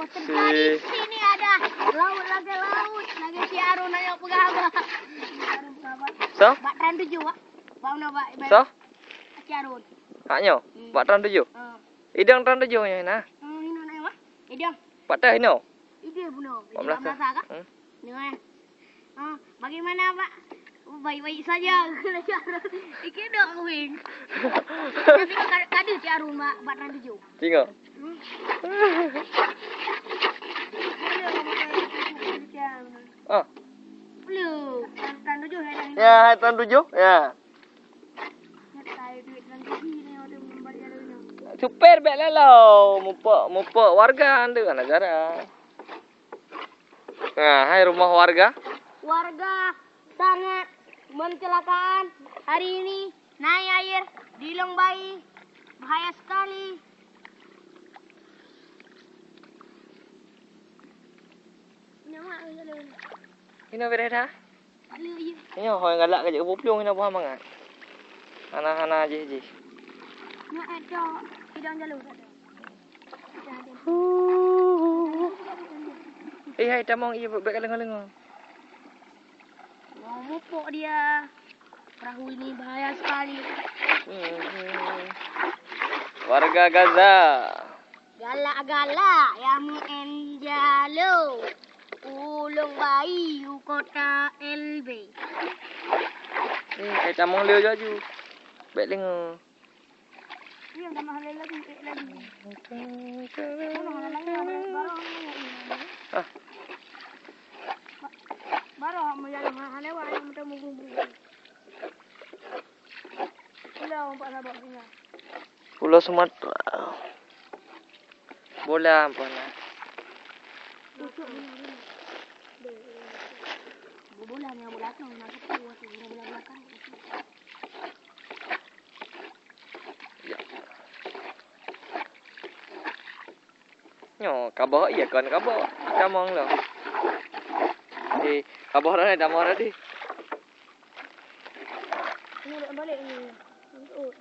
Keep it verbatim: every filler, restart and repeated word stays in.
Terjadi di sini ada laut lagèe laut, lagèe si Arun nanya peugah-peugah. So? Bak Tran Tujoh, Wak. Bak mana, Bak? So? Si Arun. Hak nyoe? Hmm. Bak Tran Tujoh? Ha. Idong Tran Tujoh nyoe na? Hmm, inoe na, Wak. Idong. Bak teuh inoe? Idong bunoe. Bak meunasah? Hmm. Nyoe, eh. Ah, bagaimana, Pak? Oh, baik-baik saja. Ikeu dok kuing. Tapi ka, ka deuh si Arun bak, bak Tran Tujoh. Singoh. Hmm. Ah. Belum. Tran Tujoh ya, dah. Ya, Tran Tujoh. Ya. Supir bèk lalo, mupok, mupok warga tu kan acara. Nah, hai rumoh warga. Warga sangat mencelakaan hari ini. Naik air di Lông Bayi. Bahaya sekali. Nyawa jalan. Inoe beureh dah. Nyoe ho nyang galak ka jeuet keu peuplueng, inoe boh mangat. Hana-hana jih-jih. Nyoe, eh, cok, sidang jalur. Huh. Eh, hai, tamong, iya, bèk ka leungoe-leungoe. Mau mupok dia. Perahu ini bahaya sekali. Hmm. Warga Gaza. Galak-galak ya meu'en jalo. U Lông Bayi u kota Elbe. Eh, kai tamong lé laju. Bèk deungoe. Iya, udah mahal lagi, eh, lagi. Ah. Baru mau jalan mahal lewat, yang mudah mungkin. Pulau Empat Sabak punya. Pulau Sumatera. Bola apa nah? Bola ni, bola tu, nak bola, bola belakang. Ya. Nyoe, kaboh iya kon kaboh. Tamong lo. Eh, kaboh dah, tamong dah deh. Ini balik ni. Untuk.